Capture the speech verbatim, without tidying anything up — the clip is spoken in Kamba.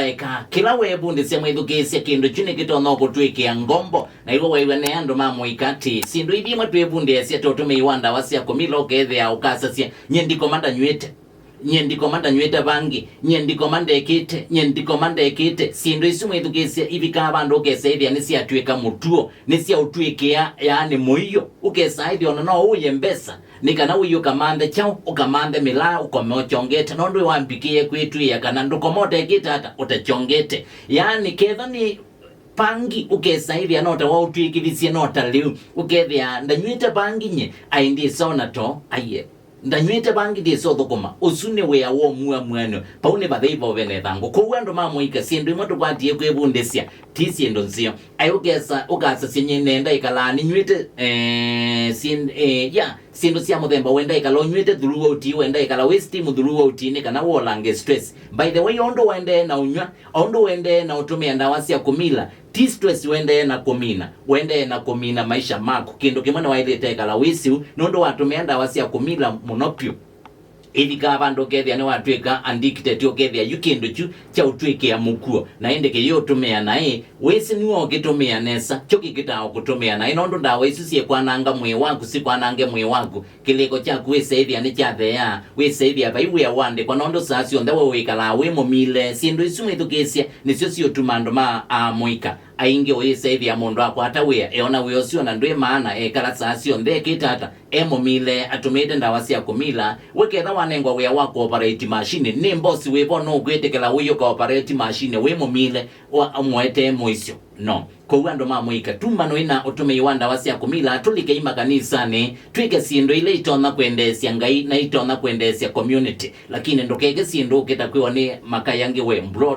ndaĩka. Kĩla weevundĩsya mwĩthukĩĩsya kĩndũ kyu nĩkĩtonya kũtw'ĩkĩa ngombo. Na iwe waiw'a ne andũ ma mũika atĩ syĩndũ ithi imwe twĩvundĩasya ta ũtũmĩi wa ndawa sya kũmila, ũkethĩa ũkasasya, "Nyie ndikoma ndanyw'ĩte. Nyie ndikoma ndanyw'ĩte vangi. Nyie ndikoma ndekĩte. Nyie ndikoma ndekĩte." Syĩndũ isu mwĩthukĩĩsya ivikaa vandũ ũkesa ĩthĩa nĩsyatw'ĩka mũtuo, nĩsyaũtw'ĩkĩa, yaani mũio. Ũkesa ĩthĩa ona no ũye mbesa nĩ kana ũiĩ ũkamanthe kyaũ, ũkamanthe mĩlaa, ũkome ũkyongete, nũndũ wambĩkĩie kwĩtw'ĩĩa kana ndũkoma ũtekĩte ata, ũtakyongete. Yaani, ketha nĩ pangi, ũkesa ĩthĩa no ta waũtw'ĩkĩthisye, no ta lĩu, ũkethĩa ndanyw'ĩte pangi nye, ai ndĩsona to, aiye, ndanyw'ĩte pangi, ndĩsa ũthũkũma. Ũsu nĩ wĩa wa ũmuamuanĩo. Pau nĩ vathei vove na ĩthangũ. Kwoou andũ ma mũika, syĩndũ imwe tũkwatie kwĩvundĩsya ti syĩndũ nzeo. Ai ũkesa, ũkasasya nyie nenda ĩkalaa nĩnyw'ĩte, eh, syĩnd-, eh, ya, syĩndũ sya mũthemba wenda ĩkala ũnyw'ĩte throughout, wenda ĩkala wĩ steam throughout nĩ kana wolange stress. By the way, o ũndũ wendee na ũnyw'a, o ũndũ wendee na ũtũmĩa ndawa sya kũmila, ti stress wendee na kũmina, wendee na kũmina maisha maku. Kĩndũ kĩmwe nĩwaĩlĩte ĩkala wĩsĩ ũu, nũndũ watũmĩa ndawa sya kũmila mũno vyũ, ĩvikaa vandũ ũkethĩa nĩwatw'ĩka addicted, ũkethĩa yu kĩndũ kyu kyaũtw'ĩkĩa mũkuo. Na ĩndĩ kĩyĩũtũmĩa naĩ, wĩsĩ nĩwe ũkĩtũmĩa nesa, kyo kĩkĩtaa ũkũtũmĩa naĩ, nũndũ ndawa isu syĩkwananga mwĩĩ waku, sikwanange mwĩĩ waku, kĩlĩko kyaku wĩsaĩthĩa nĩkyatheea, wĩsaĩthĩa vai wĩa waandĩkwa, nũndũ saa syonthe we wĩkalaa wĩ mũmile. Syĩndũ isu mwĩthukĩĩsye nĩsyo siũtuma andũ ma amũika aingĩ ũyĩsaĩthĩa mũndũ akwata wĩa, eona wĩa ũsu ona ndwĩ maana, ekala saa syonthe ekĩte ata, e mũmile, atũmĩĩte ndawa sya kũmila. We ketha wanengwa wĩa wa kũoperate machine, nĩ mbosi wĩvo nũkwĩtĩkĩla ũiũka operate machine wĩ mũmile, wa ũmũetee mũisyo? No. Kwoou andũ ma mũika, tuma nũĩ na ũtũmĩi wa ndawa sya kũmila, tũlikei makanisanĩ, twĩke syĩndũ ila itonya kwendeesya Ngai na itonya kwendeesya community. Lakini ndũkeke syĩndũ ũkĩta kwĩwa nĩ makayangĩ we, bro,